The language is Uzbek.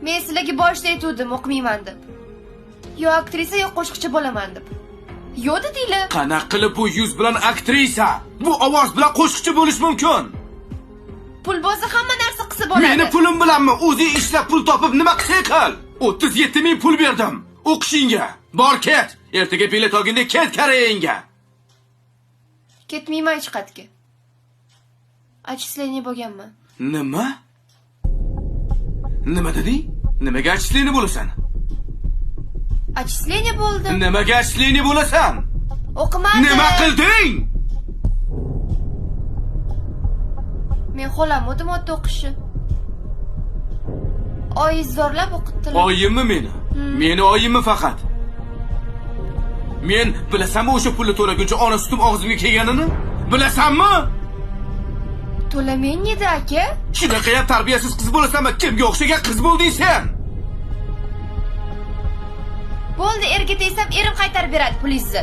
Men sizlarga boshida aytuvdim, o'qimayman deb. Yo aktrisa, yo qo'shiqchi bo'laman deb. Yo dedinglar. Qanaqa qilib bu yuz bilan aktrisa, bu ovoz bilan qo'shiqchi bo'lish mumkin? Pul bo'lsa hamma narsa qilsa bo'ladi. Meni pulim bilanmi? O'zing ishlab pul topib nima qilsang qil. 37 ming pul berdim o'qishingga. Bor ket. Ertaga bilet olganda ket Koreyangga. Ketmayman hech qayerga. Отчисление bo'lganman. Nima? Nima deding? Nimaga отчисление bo'lasan? Отчисление bo'ldim. Nimaga отчисление bo'lasan? O'qimadim. Nima qilding? Men xohlamadim otda o'qishni. Oyiz zo'rlab o'qitdilar. Oyimmi meni? Meni oyimmi faqat? Men bilasanmi o'sha pulni to'laguncha ona sutim og'zimga kelganini? Bilasanmi? To'lamang edi aka. Shunaqa tarbiyasiz qiz bo'lasanmi? Kimga o'xshagan qiz bo'lding sen? Bo'ldi, erga tegsam erim qaytarib beradi pulingizni.